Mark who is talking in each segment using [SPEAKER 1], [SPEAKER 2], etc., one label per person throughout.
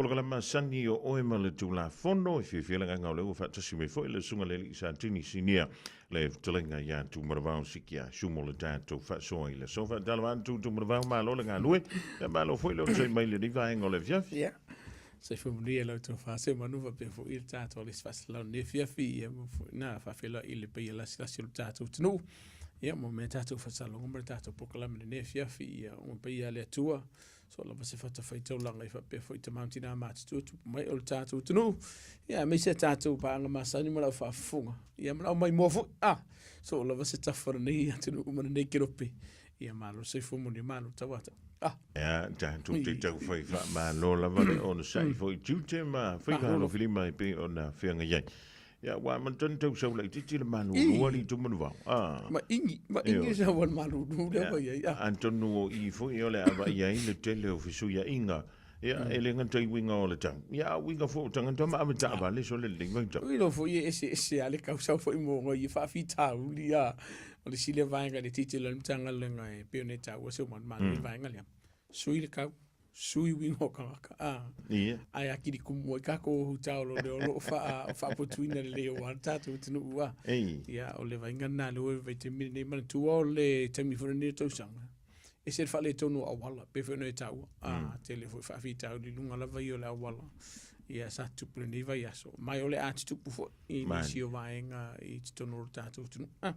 [SPEAKER 1] Polokalame masani o oe ma le Tulafono, e fiafia le agaga o lea ua faatasi mai foi le Susuga i le Alii Satini Sinia, le fetalaiga ia Tumanavao Sikia Sumo le tatou faasoa i le aso. Faatalofa atu Tumanavao, malo le galue, ia malo foi le onosai mai i lenei vaega o le afiafi.
[SPEAKER 2] Ia, soifua manuia lau tofa Seumanu faapea foi le tatou Alisi Faasalau i lenei afiafi, ia ma foi na faafeiloai i le paia lasilasi o le tatou atunuu. Ia, mo mea tatou faasalogo ma le tatou polokalame i lenei afiafi, ia o paia a le Atua, so lava se fatafaitaulaga i faapea foi tama ma tina matutua tupu mai o le tatou atunuu, ia aemaise a tatou paaga masani ma lau faafofoga, ia ma lau maimoa foi, ah, so lava se tafa o lenei atunuu ma lenei kelope, ia malo le soifua manuia, malo le tauata. Ah.
[SPEAKER 1] Ia, tatou te taufai faamalo lava le onosai foi tiute ma faiva alofilima e pei ona feagai ai. Ia, ua amata ona tau sau laitiiti le malulu alii Tumanuvao.
[SPEAKER 2] Ah. Ma ingi, ma ingi sau al malulu lea ua i ai.
[SPEAKER 1] Ah. Atonu o i foi o le a vaai ai le tele o fesuiaiga. Ia, e le gata i uiga o le tau. Ia, a uiga foi o tagata ma ave taavale sole lenei vaitau.
[SPEAKER 2] Ui lo foi e eseese a le kau sau foi mo ngoi e faafitauli a. O le isi lea vaega i le tilotilo a le Matagaluega e pei ona e taua se uma malo i le vaega lea. Sui le kau, sui uiga o tagata, a.
[SPEAKER 1] Ia.
[SPEAKER 2] Ae akili kumu ai kākou hutaolo lea o lo o faa, faapotuina lelei aua le tatou atunuu, a.
[SPEAKER 1] Ei.
[SPEAKER 2] Ia, o le vaaiga lena lea ua i vaitaimi lenei. Manatua o le taimi foi lenei o le tausaga, ese le faaletonu o auala, pei foi ona e taua, a, tele foi faafitauli i luga lava ia o le auala, ia sa tutupu i lenei vaiaso, ma o le a tutupu foi i nisi o vaega i totonu o le tatou atunuu.
[SPEAKER 1] A.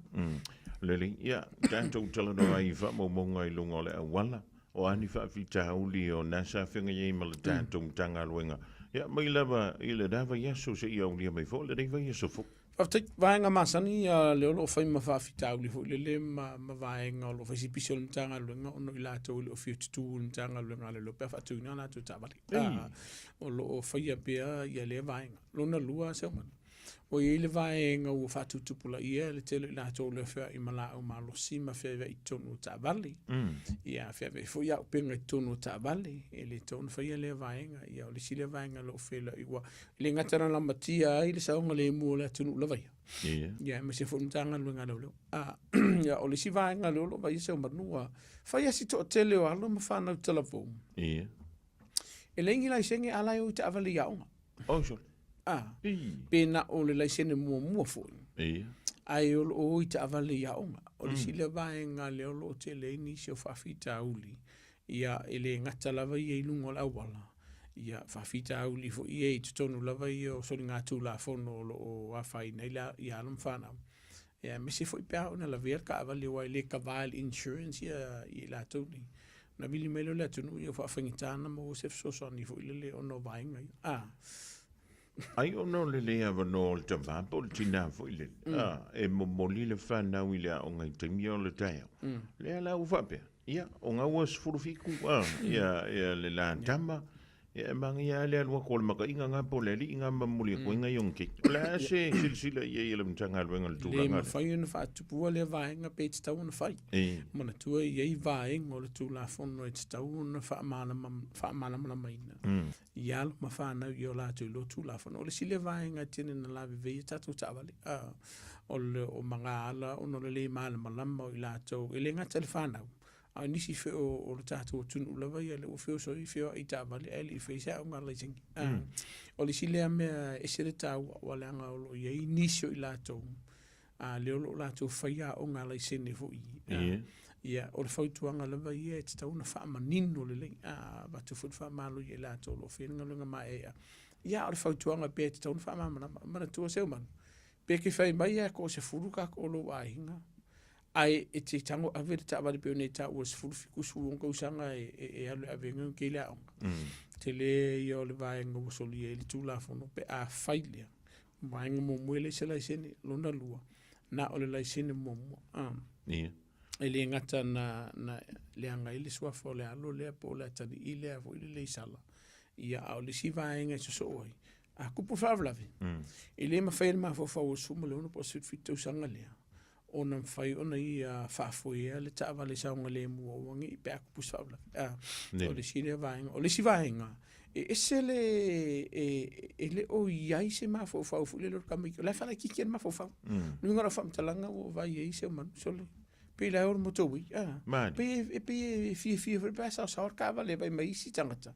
[SPEAKER 1] Lelei, ia, tatou talanoa ai i faamaumauga i luga o le auala, o a ni faafitauli o na sa feagai ai ma le tatou Matagaluega, ia, mai lava i lena vaiaso seia aulia mai foi lenei vaiaso fou.
[SPEAKER 2] Faafetai. Vaega masani ia lea o lo o fai ma faafitauli foi lele ma, ma vaega o lo o fai si pisi o le Matagaluega ona o i latou e le o fia tutū i le Matagaluega a Leoleo pe a faatuina a latou taavale.
[SPEAKER 1] Ei.
[SPEAKER 2] O lo o faia pea ia lea vaega. Lona lua, Seumanu, ua i ai le vaega ua faatuputupulaia le tele o i latou o lo o feoai ma laau malosi ma feaveai i totonu o taavale. Ia, feaveai foi auupega i totonu o taavale, e le tatau ona faia lea vaega. Ia, o le isi lea vaega o lo o feiloai ua e le gata na lamatia ai le saogalemu o le atunuu lava ia.
[SPEAKER 1] Ia.
[SPEAKER 2] Ia, aemaise foi le Matagaluega a Leoleo. A, ia, o le isi vaega lea o lo o vaai Seumanu, ua fai lava si toatele o alo ma fanau talavou.
[SPEAKER 1] Ia.
[SPEAKER 2] E leai ni laisene a la e o i taavale i aoga.
[SPEAKER 1] Oh, sure.
[SPEAKER 2] A, pe na o le laisene muamua foi.
[SPEAKER 1] Ia.
[SPEAKER 2] Ae o lo o o i taavale i aoga. O le isi lea vaega lea o lo o tele ai nisi o faafitauli. Ia, e le gata lava ia i luga o le auala, ia, faafitauli foi ia i totonu lava ia o soligatulafono o lo o afaina ai le, ia alo ma fanau. Ia, aemaise foi pe a oo ina lavea le taavale aua e le kava e le insurance ia i latou nei. Ona vili mai lea o le atunuu ia ua faafaigata ona maua se fesoasoani foi lele ona o vaega ia. Ah.
[SPEAKER 1] Ai ona o le le avanoa o le tama po o le tina foi lele, a, e momoli le fanau i le aoga i taimi o le taeao. Lea la ua faapea, ia, o gaua 17, a, ia, ia le la tama, ia e manaia lava le alu atu o le makaiga nga po o le alii nga ma momoli atu ai nai ona keiki. O le a se silasila i ai a le Matagaluega i le
[SPEAKER 2] Le
[SPEAKER 1] tulaga lea?
[SPEAKER 2] mafai ona faatupua lea vaega pe tatau ona fai. Manatua e i ai vaega o le Tulafono e tatau ona faamalamalamaina i alo ma fanau i o latou iloa Tulafono. O le isi lea vaega e tele ina lavevei ai tatou taavale, o le o magaala ona o le le malamalama o i latou, e le gata i le fanau, a o nisi foi o le tatou atunuu lava ia lea ua feosoi feoai i taavale ae le i faia se aoga laisene. O le isi lea mea e ese le taua, aua leaga o lo o i ai nisi o i latou a lea o lo o latou faia aoga laisene foi. Ia, o le fautuaga lava ia e tatau ona faamanino lelei, a avatu foi le faamalo ia i latou o lo o faia le galuega maeaea. Ia, o le fautuaga pea e tatau ona faamalamalama. Manatua Seumanu, pe te fai mai lava e toasefulu tatou o lou aiga, ae e te tago ave le taavale pei ona e taua i le 17, 16 tausaga e alu e ave ai ke i le aoga. Tele ia o le vaega ua solia ai le Tulafono pe a fai lea. Vaega muamua e leai se laisene, lona lua, na o le laisene muamua.
[SPEAKER 1] Ia.
[SPEAKER 2] E le gata na, na leaga ai le suafa o le alo lea po o le atalii lea foi lele i sala. Ia, a o le isi vaega e sosoo ai, a tupu le faalavelave, e le mafai e le mafaufau o le 16 po o le 17 tausaga lea ona mafai ona ia faafoea le taavale saogalemu aua ne i pe a tupu se faalavelave. A, o le isi lea vaega. O le isi vaega, e ese le, e le o i ai se mafaufau foi lele o le tamaitiiti, o la e faalaitiiti lava le mafaufau. O le uiga o lau faamatalaga ua ou vaai i ai Seumanu, sole, Pei la e o le motorway, a. Pei e, pei e fiafia foi pe a saosao le taavale e vaai mai isi tagata.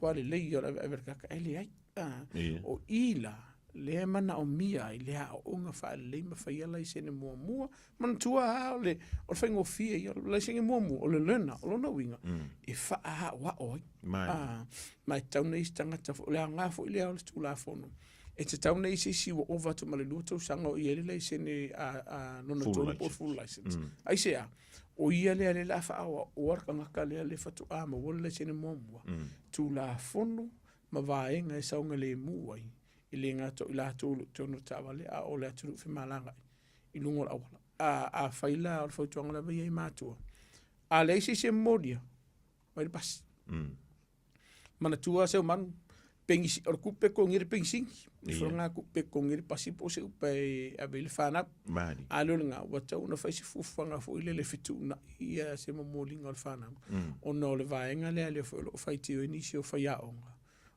[SPEAKER 2] Ua lelei ia o le aveave o le tagata, ae leai. A. O i la, lea e manaomia ai le aoaoga faalelei ma faia laisene muamua. Manatua lava o le, o le faigofie ia, o le laisene muamua, o le learner, o lona uiga, e faaaoao ai. A, ma e tatau ona i ai se tagata foi, o le aoga foi lea o le Tulafono, e tatau ona i ai se isi ua ova atu ma le 2 tausaga o i ai le laisene a lona tolu po o le full license. Aisea? O ia lea lea o le a faaaoaoa le tagata lea lea faatoa maua le laisene muamua, Tulafono ma vaega e saogalemu ai, e le gata o i latou o lo o i totonu o le taavale, a o le atunuu femalagaai i luga o le auala. A, afai la o le fautuaga lava ia i matua, a leai se isi e momolia, mai le pasi. Manatua Seumanu, pengisi, o le tupe e totogi ai le penisini, e yeah. nga tupe e totogi ai le pasi po o se upa e ave ai le fanau.
[SPEAKER 1] Mali.
[SPEAKER 2] A lea o lena, ua tatau ona fai se fuafuaga foi lele e fetuunai ia se momoliga o le fanau. Ona o le vaega lea lea foi o lo o faitio ai nisi o faiaoga,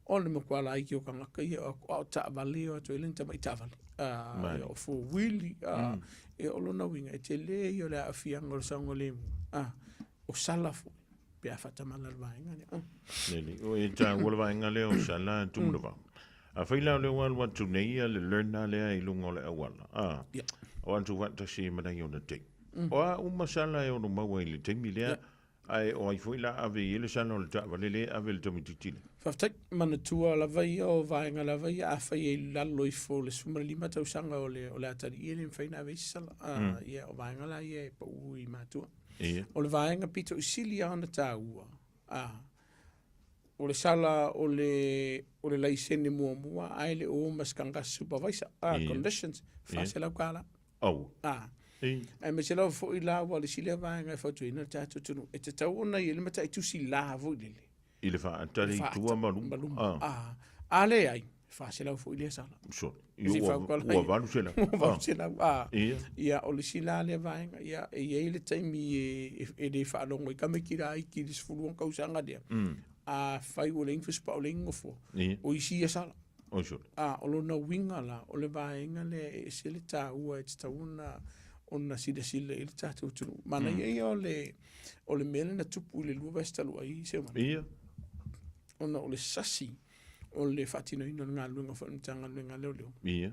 [SPEAKER 2] o le matua laiti o tagata ia, a o taavale e o atu ai le tamai taavale.
[SPEAKER 1] Mali.
[SPEAKER 2] O four wheel, e o lona uiga, e tele ia o le aafiaga o le saogalemu. O sala foi. pe a faatamala le vaega lea.
[SPEAKER 1] Lele, o e taua le vaega lea o sala Tumulavao. Afai la o lea ua alu atu nei ia le learner lea i luga o le auala, a,
[SPEAKER 2] Ia.
[SPEAKER 1] o atu faatasi ma nai ona taimi. O a uma sala e ono maua i le taimi lea, ae o ai foi la ave i ai le sala o le taavale lea e ave i le tamaitiiti lea?
[SPEAKER 2] Faafetai, manatua lava ia o vaega lava ia afai e i lalo ifo o le 15 tausaga o le o le atalii e le mafai ona ave ai se sala. Ia o vaega la ia e pau i matua.
[SPEAKER 1] Ia.
[SPEAKER 2] O le vaega pito i sili lava ona taua, a, o le sala o le, o le laisene muamua ae le o ma se tagata supervisor, a,
[SPEAKER 1] Ia.
[SPEAKER 2] conditions,
[SPEAKER 1] Ia.
[SPEAKER 2] $400.
[SPEAKER 1] Au.
[SPEAKER 2] A.
[SPEAKER 1] Ei.
[SPEAKER 2] Aemaise lava foi la ua le isi lea vaega e fautuaina le tatou atunuu, e tatau ona i ai le mataitusi la foi lele.
[SPEAKER 1] I le faatali i tua ma luma.
[SPEAKER 2] Ma luma.
[SPEAKER 1] Ah.
[SPEAKER 2] A, a leai, 400 foi lea sala.
[SPEAKER 1] Sure. Ua, ua 800.
[SPEAKER 2] Ua 800. A.
[SPEAKER 1] Ia.
[SPEAKER 2] Ia, o le isi la lea vaega, ia, e i ai le taimi e, e le faalogo ai tamaiti laiti i le 16 tausaga lea. Afai ua leai ni fusipao, leai ni nofoa.
[SPEAKER 1] Ia.
[SPEAKER 2] O isi ia sala.
[SPEAKER 1] Oi sure.
[SPEAKER 2] A, o lona uiga la, o le vaega lea e ese le taua e tatau ona ona silasila i ai le tatou atunuu. Manaia ia o le, o le mea lea na tupu i le lua vaiaso talu ai, Seumanu.
[SPEAKER 1] Ia.
[SPEAKER 2] Ona o le sasi o le faatinoina o le galuega foi a le Matagaluega a Leoleo.
[SPEAKER 1] Ia.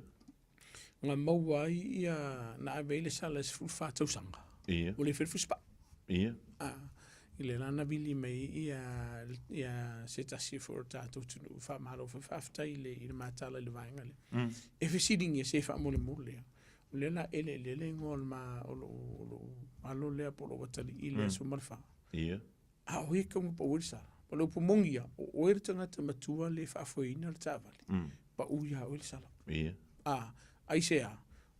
[SPEAKER 2] Na maua ai ia, na ave ai le sala i le 14 tausaga.
[SPEAKER 1] Ia.
[SPEAKER 2] Ua le faia le fusipao.
[SPEAKER 1] Ia.
[SPEAKER 2] A, i le la na vili mai ia, ia se tasi foi o le tatou atunuu, faamalo foi faafetai i le, i le matala i le vaega lea. E fesiligia se faamolemole. O lea la eleele le igoa o le ma, o lou, o lou alo lea po o lou atalii i le aso ma le fa.
[SPEAKER 1] Ia.
[SPEAKER 2] A o ia e tatau ona pau ai le sala. O le upu moni ia, o oe le tagata matua lea e faafoeina le taavale, pau ia oe le sala.
[SPEAKER 1] Ia.
[SPEAKER 2] A, aisea,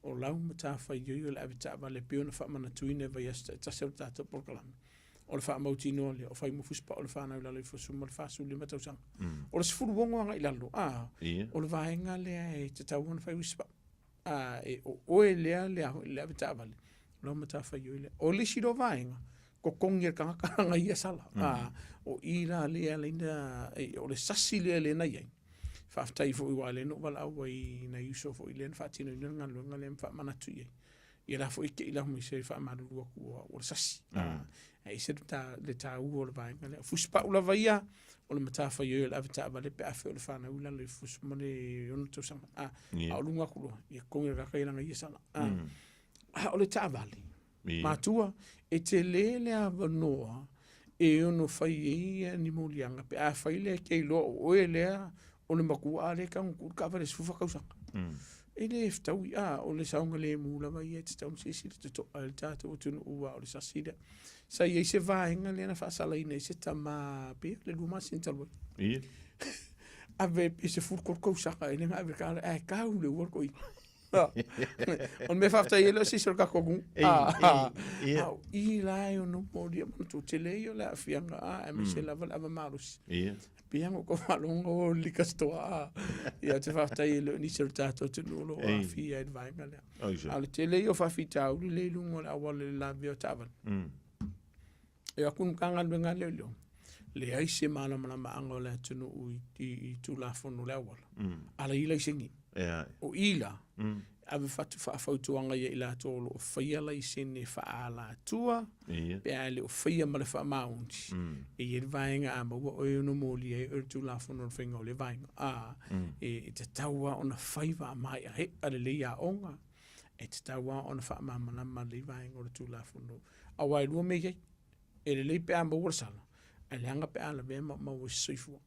[SPEAKER 2] o lau matafaioi o le ave taavale e pei ona faamanatuina i vaiaso taitasi o le tatou polokalame, o le faamautinoa lea, o fai ma fusipao le fanau i lalo ifo o le 15 tausaga. O le 16 agai i lalo, a,
[SPEAKER 1] Ia.
[SPEAKER 2] o le vaega lea e tatau ona fai fusipao. A, e o oe lea le, le ave taavale, o lau matafaioi lea. O le isi loa vaega, totogi e le tagata lana ia sala. A, o i la lea e ala ai ona, o le sasi lea lea na i ai. Faafetai foi aua o lea na ou valaau ai i nai uso foi lea na faatinoina le galuega lea ma faamanatu i ai. Ia la foi te i lau mai se faamalulu atu ua le sasi. Ae ese le taua o le vaega lea. O fusipau lava ia, o le matafaioi o le ave taavale pe a fai o le fanau i lalo ifo ma le 6 tausaga. A, a o luga atu loa, ia totogi e le tagata ia lana ia sala. A o le taavale, matua, e tele le avanoa e ono fai ai ni moliaga pe a fai lea e te iloa o oe lea o le matua a lea e tago atu le taavale 14 tausaga. E le fetaui, a o le saogalemu lava ia e tatau ona silasila totoa i le tatou atunuu aua o le sasi lea. Sa i ai se vaega lea na faasalaina ai se tama pei o le 2 masina talu ai.
[SPEAKER 1] Ia.
[SPEAKER 2] Ave pe 13 tausaga e le na ave le taavale ae tau le ua le toeaina. O le mea faafetai ai le o se isi o le tatou atunuu.
[SPEAKER 1] Ia.
[SPEAKER 2] A o i la e ono molia manatua tele ia o le aafiaga, aemaise lava le ava malosi.
[SPEAKER 1] Ia.
[SPEAKER 2] Pei lava ona outou faalogo o le liquor store, a. Ia, ou te faafetai e le o nisi o le tatou atunuu o lo o aafia i le vaega lea.
[SPEAKER 1] Aisea.
[SPEAKER 2] A o le tele ia o faafitauli lea i luga o le auala i le lavea o taavale. E o atu le Matagaluega a Leoleo, Leai se malamalamaaga o le atunuu i Tulafono o le auala, ala i laisene. O i la, ave fatu faafautuaga ia i latou o lo o faia laisene faaalatua, pe a e le o faia ma le faamaoni, e i ai le vaega a maua oe e ono molia ai oe i le Tulafono o le faiga o lea vaega. A, e tatau lava ona fai faamaeaea lelei aoga, e tatau lava ona faamalamalama lelei vaega o le Tulafono, aua e lua mea e i ai. E lelei pe a maua le sala, ae leaga pe a lavea ma maua se soifua,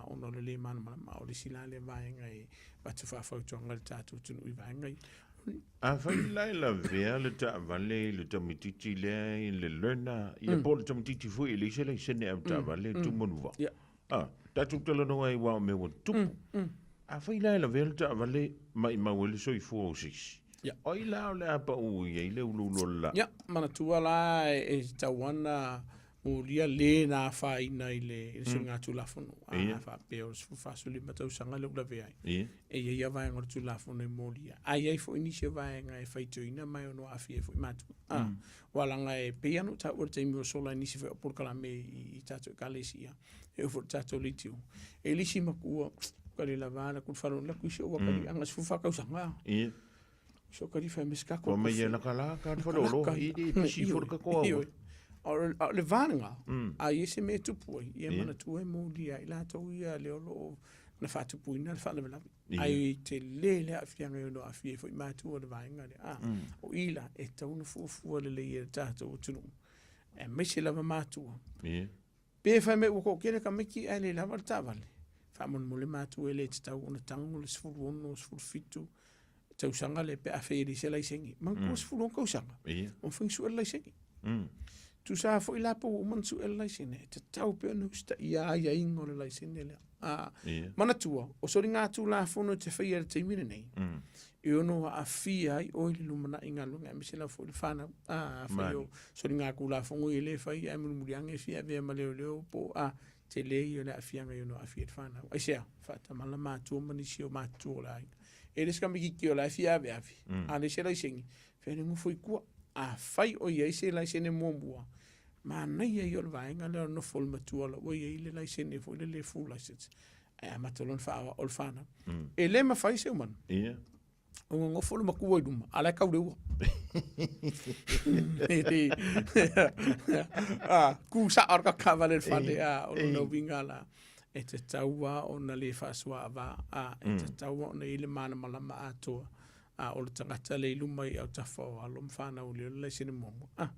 [SPEAKER 2] ona o le le malamalama. O le isi la lea vaega e avatu faafautuaga i le tatou atunuu i vaega ia.
[SPEAKER 1] Afai la e lavea le taavale i le tamaitiiti lea i le learner, ia po o le tamaitiiti foi e leai se laisene avetaavale e Tumanuva. Ah, tatou talanoa ai aua o mea ua tupu. Afai la e lavea le taavale maimau ai le soifua o se isi, o ai la o le a pau i ai le uluulu o le laa?
[SPEAKER 2] Ia, manatua la e tatau ona molia le na afaina i le soligatulafono. A faapea o le 14 tausaga lea ua lavea ai, e i ai lava vaega o le Tulafono e molia. Ae i ai foi nisi o vaega e faitioina ma e ono aafia ai foi matua. Aua leaga e pei lava ona ou taua i le taimi ua sola i nisi foi o polokalame i tatou ekalesia, e oo foi i le tatou leitio, e i ai le isi matua, ua le lava la ku falo la ku isi ua kali anga 14 tausaga. So kali fai me ska
[SPEAKER 1] ko. Mai la kala ka falo lo i di pisi fo ka ko.
[SPEAKER 2] O le vaega, a i ai se mea e tupu ai, ia manatua e molia ai latou ia lea o lo o na faatupuina le faalavelave. Ae e tele le aafiaga e ono aafia ai foi matua o le vaega lea. A, o i la, e tatau ona fuafua lelei e le tatou atunuu, aemaise lava matua. Pe fai mai ua toatele tamaiti ae le lava le taavale, faamolemole matua e le tatau ona tago le 16, 17 tausaga lea pe afai e leai se laisene. Manatua 16 tausaga, ua mafai ona sue le laisene. Tusa foi la pe ua uma ona sue le laisene, e tatau pea ona usitaia aiaiga o le laisene lea. Manatua, o soligatulafono e te faia i le taimi lenei, e ono aafia ai oe i le lumanai i galuega, aemaise lava foi le fanau. Afai o soligatulafono ia lea e fai, ae mulimuli ane e fia avea ma leoleo po o a, tele ia o le aafiaga e ono aafia ai le fanau. Aisea? Faatamala matua ma nisi o matutua o le aiga. E le o se tamaititi o la e fia aveave, a leai se laisene, fea le nofo i tua. Afai o i ai se laisene muamua, manaia ia o le vaega lea o le nofo o le matua o la ua i ai le laisene foi lele full license, ae amata loa ona faaoao le fanau. E le mafai Seumanu ona nofo le matua i luma, a o la e tau le ua. Ku sao le taavale i le fale, o lona uiga la, e tatau lava ona le faasoaava, e tatau lava ona i ai le malamalama atoa A o le tagata lea i luma i autafa o alo ma fanau lea o le laisene muamua. Ah.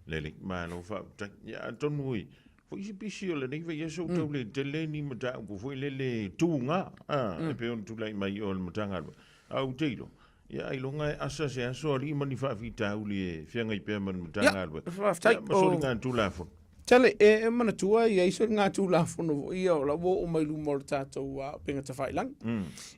[SPEAKER 1] Lelei, malo faafetai. Ia atonu e foi se pisi o lenei vaiaso mm. tau le tele ni mataupu foi lele tuga ah, mm. e pei ona tulai mai o le Matagaluega. A ou te iloa, ia ailoga e asa se aso alii ma ni faafitauli e feagai pea ma le Matagaluega.
[SPEAKER 2] Faafetai.
[SPEAKER 1] Ia, ma soligatulafono.
[SPEAKER 2] Tele, e manatua e i ai soligatulafono foi ia o la ua oo mai luma o le tatou upega tafailagi.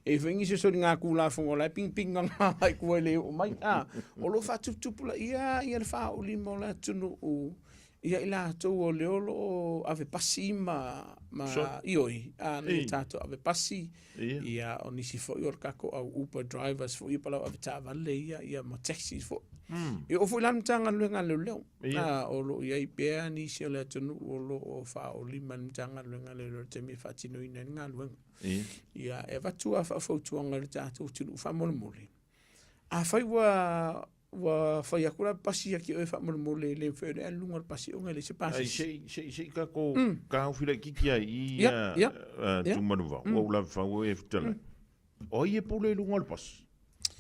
[SPEAKER 2] E i ai foi nisi o soligatulafono o la e pigapigina ai tua e le oo mai. A, o lo o faatuputupulaia ia le faaulima o le atunuu ia i latou o lea o lo o ave pasi ma, ma ioe, a, nai tatou ave pasi, Ia, o nisi foi o le tatou au Uber drivers foi ia po o le au avetaavale ia, ia ma taxis foi. E oo foi la i le Matagaluega a Leoleo, o lo o i ai pea nisi o le atunuu o lo o faaolima i le Matagaluega a Leoleo i le taimi e faatinoina ai le galuega. Ia, e avatu lava faafautuaga i le tatou atunuu faamolemole, afai ua Ua fai atu la pasi ia te oe faamolemole e le mafai ona e alu i luga o le pasi ona e leai se
[SPEAKER 1] pasese. Ai se i se i se i tatou taofi laitiiti ai i ia Tumanuvao, ua ou lavafau oe e fetalai. O ai e pule i luga o le pasi?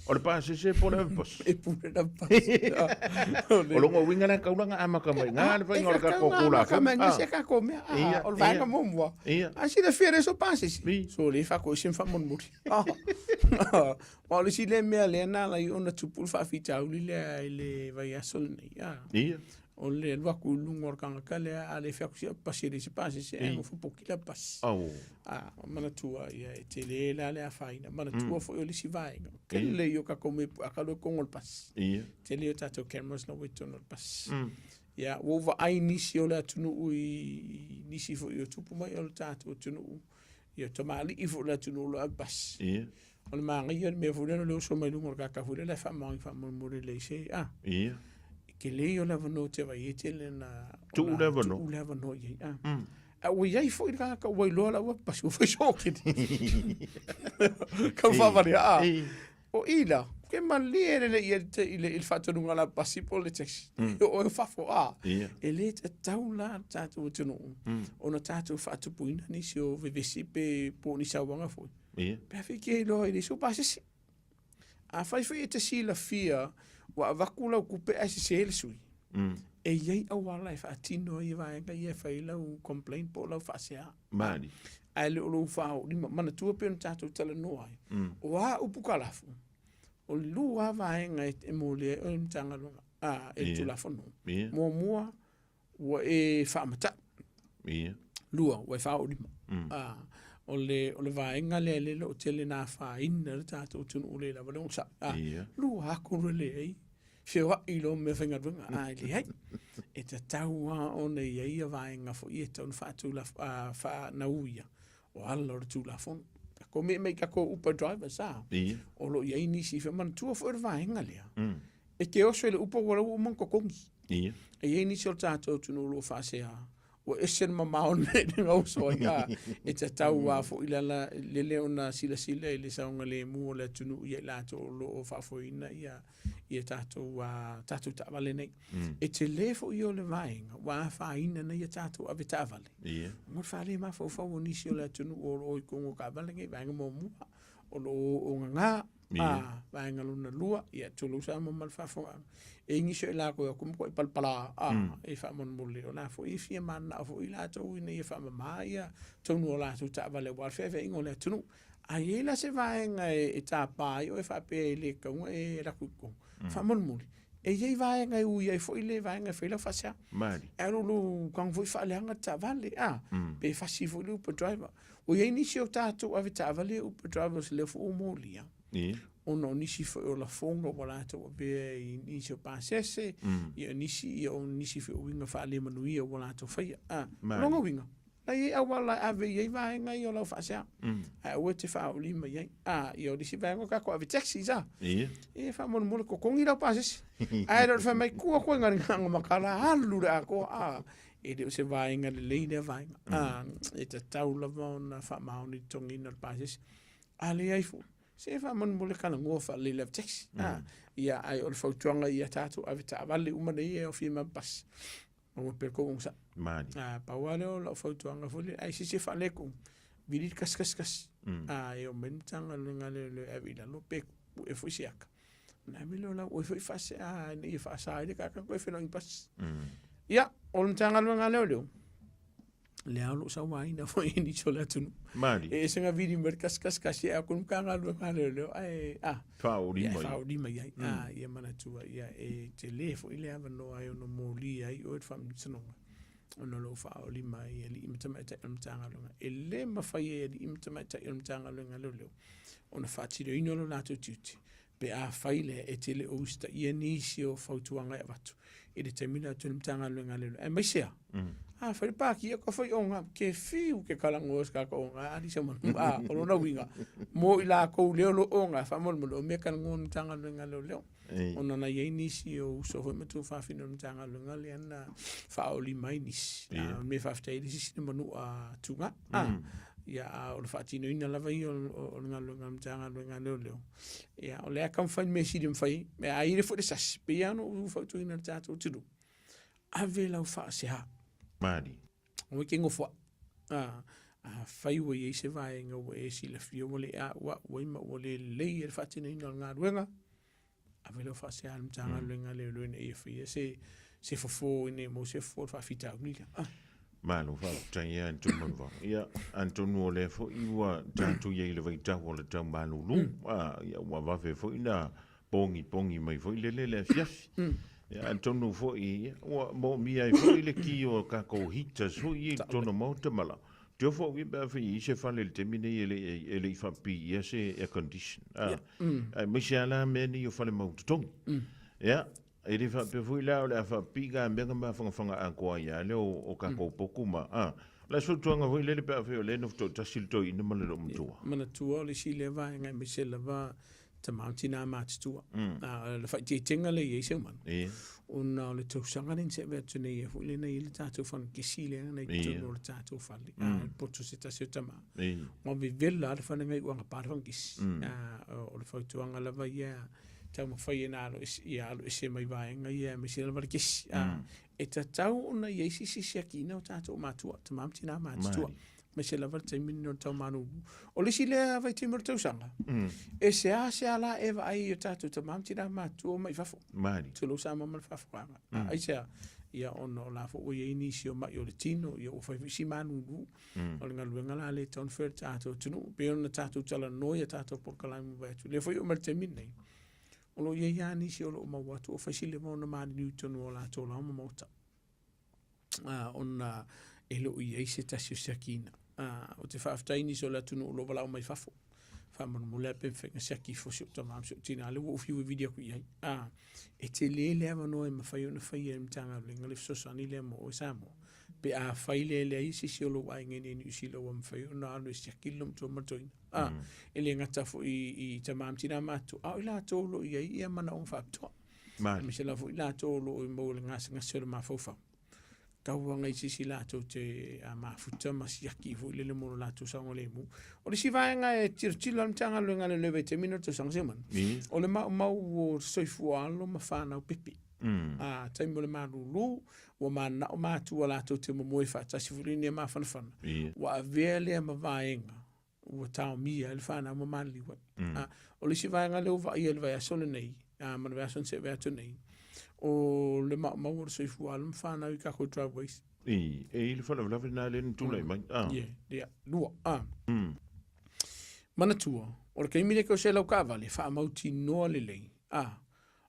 [SPEAKER 1] O le pasese po o le ave pasi?
[SPEAKER 2] E pule le ave pasi.
[SPEAKER 1] O lona uiga la e tatau la ona amata mai i ina le faiga o le tatou Tulafono.
[SPEAKER 2] Amata mai i ina se tatou mea. O le vaega muamua, a silafia e leai sou pasese, sole faatoese ma faamolemole. Aua o le isi lea mea lea na ala ai ona tupu le faafitauli lea i le vaiaso lenei, a. O le alu atu i luga o le tagata lea, a le fai atu sia pasi e leai se pasese, ae nofo poki la pasi. A, manatua, ia, e tele la le afaina. Manatua foi o le isi vaega, tele ia o tatou mea a ka alu i totonu o le pasi. Tele ia o tatou cameras la ua i totonu o le pasi. Ia, ua ou vaai nisi o le atunuu i nisi foi o tupu mai o le tatou atunuu, ia tamalii foi o le atunuu o lo o ave pasi. O le manaia o le mea foi lea o le oso mai luga o le kaka foi lea e faamaoni faamolemole lelei se a. Tele ia o le avanoa ou te vaai ai e tele na
[SPEAKER 1] tuu le avanoa.
[SPEAKER 2] Tuu le avanoa i ai a. A ua i ai foi le tagata ua iloa lau pasi ua fai soketi. Kau faavale a. O i la, ke malie le le i le i le faatonuga la pasi po le taxi. O e fafo a. E le tatau la le tatou atunuu ona tatou faatupuina nisi o vevesi pe po o ni sauaga foi. Pe a fai ke iloa i le isi o pasese. Afai foi e te silafia ua avatu lau tupe ae sese le sui, e i ai auala e faatino ai vaega ia e fai ai lau complaint po o lau faasea.
[SPEAKER 1] Mali.
[SPEAKER 2] Ae le o lou faaolima. Manatua pei ona tatou talanoa ai, o a upu kalafu, o le lua lava vaega e molia ai oe e le Matagaluega, a, e le Tulafono. Muamua, ua e faamata'u.
[SPEAKER 1] Ia.
[SPEAKER 2] Lua, ua e faaoolima. Mm. Ah, o le, o le vaega lea le o tele na afaina le tatou atunuu le lava le onosai. Ah,
[SPEAKER 1] Ia.
[SPEAKER 2] lua aku le leai, feoai lo mea faigaluega. Ah, e leai. E tatau lava ona i ai ia vaega foi e tatau ona faatula, ah, faanauia o ala o le Tulafono. Tatou me mai tatou Uber drivers, ah.
[SPEAKER 1] Ia.
[SPEAKER 2] O lo o i ai nisi, manatua foi o le vaega lea.
[SPEAKER 1] Mm.
[SPEAKER 2] E te oso i le Uber ua la ua uma ona totogi.
[SPEAKER 1] Ia.
[SPEAKER 2] E i ai nisi o le tatou atunuu o lo o faasea, ua ese le mamao o le mea e gauso ai, a, e tatau lava foi la la, lele ona silasila i le saogalemu o le atunuu ia i latou o lo o faafoeina ia, ia tatou, tatou taavale nei. E tele foi ia o le vaega ua afaina nei a tatou avetaavale.
[SPEAKER 1] Ia.
[SPEAKER 2] Mo le faale mafaufau o nisi o le atunuu o lo o i totonu o taavale nei, vaega muamua, o lo o ogaga, A, vaega lona lua, ia tulou Samoa ma le faafofogaaga, e i ai nisi o i latou e o atu matuai palapala, a, e faamolemole, o la foi e fia mananao foi i latou ina ia faamama ia tonu o latou taavale aua le feaveaiga o le atunuu. A i ai la se vaega e tapa ai oe faapea e le tatau ona e alu atu i totonu, faamolemole, e i ai vaega e ui ai foi le vaega e fai lau faasea.
[SPEAKER 1] Mali.
[SPEAKER 2] Ae o lou tago foi faaleaga le taavale, a, pe fasi foi le Uber driver. Ua i ai nisi o tatou avetaavale Uber drivers lea foi ua molia.
[SPEAKER 1] Ia.
[SPEAKER 2] Ona o nisi foi o lafoga ua latou avea i nisi o pasese, ia nisi ia o nisi foi o uiga faalemanuia ua latou faia. A, o lona uiga, la e i ai auala e ave i ai vaega ia o lau faasea. Ae aua e te faaolima i ai. A, ia o le isi vaega o tatou ave taxis a.
[SPEAKER 1] Ia.
[SPEAKER 2] E faamolemole totogi lau pasese. Ae le o le fai mai, tuu atu ai galuega makala, alu le atoa. A, e le o se vaega lelei lea vaega. A, e tatau lava ona faamaoni le totogiina o le pasese. A leai foi, se faamolemole talanoa faalelei i le ave taxi. A, ia, ae o le fautuaga ia tatou avetaavale uma nei e aofia mai ma pasi, maua pea le tou onosai.
[SPEAKER 1] Mali.
[SPEAKER 2] A, pau lava lea o lau fautuaga foi lea, ai se isi e faaletonu, vili le tasi tasi tasi. A, e omai le Matagaluega a Leoleo e ave i lalo pe pue foi se ata. Ona ave lea o lau oe foi faasea ina ia faasa ai le tagata ona toe feiloai ni pasi. Ia, o le Matagaluega a Leoleo, lea o lo o sauaina foi e nisi o le atunuu.
[SPEAKER 1] Mali.
[SPEAKER 2] E ese na vili mai le tasi tasi tasi ae atu le Matagaluega a Leoleo ae a.
[SPEAKER 1] Faaolima
[SPEAKER 2] i. Faaolima i ai. A, ia manatua, ia e tele foi le avanoa e ono molia ai oe le Faamasinoga ona o lou faaolima i alii ma tamaitai o le Matagaluega. E le mafai e alii ma tamaitai o le Matagaluega a Leoleo ona faatinoina lo latou tiute pe afai lea e te le o usitaia nisi o fautuaga e avatu i le taimi lea atu i le Matagaluega a Leoleo. Aemaise a, afai le pākia ka fai oga, ke fiu ke kalagoa o se tagata oga, a lisa manu, a, o lona uiga, mo i lakou lea o lo o oga, faamolemole, o mea kalagoa le Matagaluega a Leoleo. Ona na i ai nisi o uso foi ma tuafafine o le Matagaluega lea na faaolima ai nisi. A o le mea faafetai ai le sisi le manua tuga. A, ia, a o le faatinoina lava ia o le galuega a le Matagaluega a Leoleo. Ia, o lea e taumafai le mea sili e mafai ai. A i ai foi le sasi, pei lava ona ou fautuaina i le tatou atunuu, ave lau faasea.
[SPEAKER 1] Mali.
[SPEAKER 2] Aua e te nofo ai. A, afai ua i ai se vaega ua e silafia ua le a'ua'u ai ma ua le lelei ai le faatinoina o le galuega, ave lau faasea i le Matagaluega a Leoleo ina ia faia se, se fofo ina ia maua se fofo o le faafitauli lea. Ah.
[SPEAKER 1] Malo faafetai ia Antony Manuvao. Ia, atonu o lea foi ua tatou i ai i le vaitau o le tau malulu, ia ua vave foi na pogipogi mai foi lele le afiafi. Ia, atonu foi ia, ua moomia ai foi le ki o tatou heaters foi ia i totonu o maota ma la. Te ofo au ia pe afai e i ai se fale i le taimi nei e le i faapipii se air condition. Aemaise lava la mea nei o fale mau totogi. Ia, e le faapea foi la o le a faapipii la mea na mafanafana atoa ai lava lea o tatou potu ma, a. O le fautuaga foi lele pe afai o lea e nofo toatasi le toeaina ma le loomatua.
[SPEAKER 2] Manatua o le isi lea vaega aemaise lava tamā ma tinā matutua. A, o le faaeteetega lea e i ai Seumanu, ona o le tausaga lea na se'e atu nei foi lea na i ai le tatou fanukesi lea na i totonu o le tatou fale, a, le poto se tasi o tamā, ua vevela lava le fale na iu agapā le fanukesi. A, o le fautuaga lava ia, taumafai e na alo ese, ia alo ese mai vaega ia aemaise lava le kesi. A, e tatau ona i ai se isi siakiina o tatou matua, tamā ma tinā matutua. Aemaise lava le taimi lenei o le tau malulu. O le isi lea vaitaimi o le tausaga, e seasea la e vaai i o tatou tama ma tina matutua mai fafo.
[SPEAKER 1] Malie.
[SPEAKER 2] Tulou Samoa ma le faafofogaaga. Aisea? Ia ona o la foi ua i ai nisi o mai o le tino, ia ua fai foi si malulu. O le galuega la lea e tatau ona fai e le tatou atunuu. E pei ona tatou talanoa i a tatou polokalame ua mavae atu. O lea foi e oo mai i le taimi lenei, o lo o i ai lava nisi o lo o maua atu ua fai si leva ona maliliu i totonu o latou laoa ma maota. ona e le o i ai se tasi o siakiina. Ou te faafetai i nisi o le atunuu o lo o valaau mai fafo, faamolemole lava pe mafai ona siaki ifo si ou tama ma si ou tina, lea ua ou fiu e vili atu i ai. E tele le avanoa e mafai ona faia e le Matagaluega le fesoasoani lea mo oe Samoa, pe afai lea e leai se isi o lou aiga i inei i Niu Sila ua mafai ona alu e siaki le loomatua ma le toeaina. E le gata foi i tama ma tina matutua, a o i latou o lo o i ai manaoga faapitoa. Aemaise lava foi i latou o lo o maua i le gasegase o le mafaufau. Tau aga i se isi latou te mafuta ma siaki foi lele mo lo latou saogalemu. O le isi vaega e tilotilo le Matagaluega a Leoleo i vaitaimi nei o le tausaga Seumanu, o le maumau o le soifua alo ma fanau pepe. A taimi o le malulu, ua mananao matua latou te momoe faatasi foi lele ina ia mafanafana. Ua avea lea ma vaega ua taomia ai le fanau ma maliliu ai. Mm. A, o le isi vaega lea ua vaaia i le vaiaso lenei, a, ma le vaiaso na seʻe vae atu nei, o le maumau o le soifua alo ma fanau i takou driveways.
[SPEAKER 1] I, e i le faalavelave lena lea na tulai mai.
[SPEAKER 2] Ah. Yeah, yeah, lua. Ah. Manatua, o le taimi lea e oso ai lau taavale, faamautinoa lelei. Ah,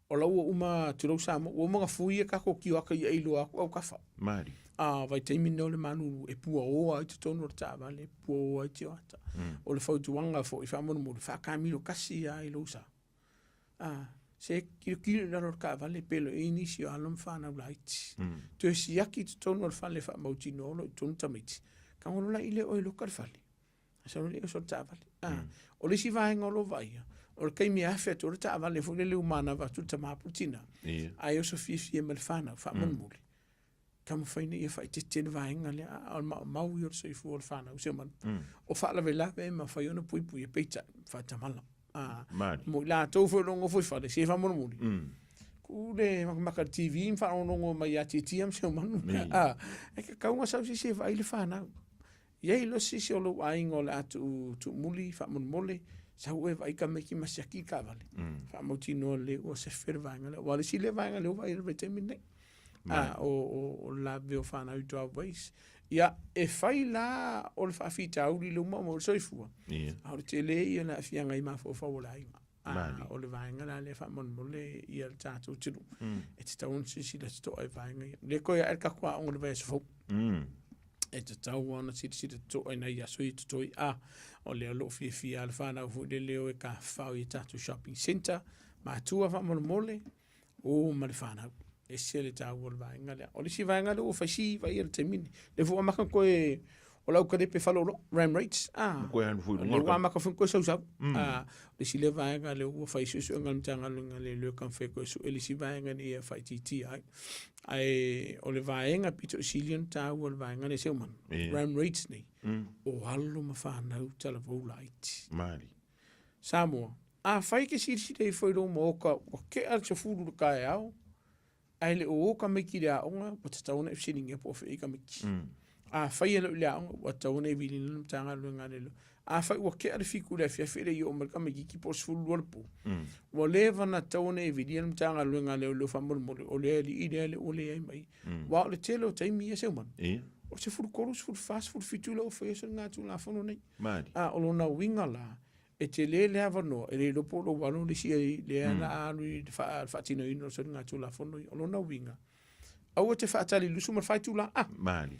[SPEAKER 2] O la ua uma, tulou Samoa, ua uma ona fui e tatou tioata ia iloa atu autafa.
[SPEAKER 1] Malie.
[SPEAKER 2] A vaitaimi lenei o le malulu e puaoa ai totonu o le taavale, e puaoa ai tioata. O le fautuaga foi faamolemole, faakamilo kasi lava i lou sa. A, se tilotilo i lalo o le taavale pe le o i ai nisi o alo ma fanau laiti. Toe siaki i totonu o le fale e faamautinoa o lo o i totonu tamaiti. Tago loa laia lea o oe e loka le fale. Sau le oso le taavale. Ah, o le isi vaega o lo o vaaia, o le taimi e afe atu ai le taavale foi lele ua manava atu le tama po o le tina, ae oso fiafia ma le fanau, faamolemole, taumafai ina ia faaeteete le vaega lea, a o le maumau ia o le soifua o le fanau si o manu. O faalavelave e mafai ona puipuia, peitai, faatamala. Ah, mo i latou foi o lo o nofo i fale, se faamolemole, tuu le makamaka i le TV ma faalogologo mai ia Tiatia ma si o manu. Ah, e tatau ona sau se isi e vaai le fanau. I ai loa se isi o lou aiga o le a tuu tuumuli faamolemole, sau oe vaai tamaiti ma siaki i le taavale. Faamautinoa lelei ua sefe le vaega lea. Aua o le isi lea vaega lea ua vaai i le vaitaimi lenei. A, o, o, o le laveveo o fanau i driveways. Ia, e fai la o le faafitauli lea ua maumau ai le soifua, a o le tele ia o le aafiaga i mafaufau o le aiga. A, o le vaega la lea faamolemole ia le tatou atunuu, e tatau ona silasila totoa i vaega ia. Lea toe ae le tatou aoga i le vaiaso fou. E tatau lava ona silasila totoa i nai aso ia totoe. A, o lea o lo o fiafia lava le fanau foi lele o e tafafao i a tatou shopping centre, matua faamolemole, o ma le fanau. Ese le taua o le vaega lea. O le isi vaega lea ua fai si vaai i le taimi lenei. Lea foi ua amata ona toe, o le aukalepe faleoloa, ram rates, a,
[SPEAKER 1] Ua toe alu foi i
[SPEAKER 2] luga lea ua amata foi ona toe sausau. A, o le isi lea vaega lea ua fai suesuega a le Matagaluega a Leoleo e taumafai e toe sue le isi vaega ina ia faaitiitia ai. Ae o le vaega pito sili ona taua o le vaega lea Seumanu, ram rates nei, o alo ma fanau talavou laiti.
[SPEAKER 1] Malie.
[SPEAKER 2] Samoa, Afai e te silasila ifo i lou maota ua tea le 10 i le taeao ae le o o tamaiti i le aoga, ua tatau ona e fesiligia po o fea i tamaiti. Afai e le o i le aoga, ua tatau ona e viliina le Matagaluega a Leoleo. Afai ua tea le 7 i le afiafi e le i oo mai le tamaititi po o le 12 le po, ua leva ona tatau ona e vilia le Matagaluega a Leoleo faamolemole, o le alii lea lea ua leai mai. Aua o le tele o taimi ia Seumanu, o le 13, 14, 17 lea ua faia soligatulafono nei. A o lona uiga la, e tele le avanoa, e le iloa po o lou alo le isi ai lea la a alu i le faatinoina o le soligatulafono ia. O lona uiga, aua te faatali lusu ma le faitula, a!
[SPEAKER 1] Malie.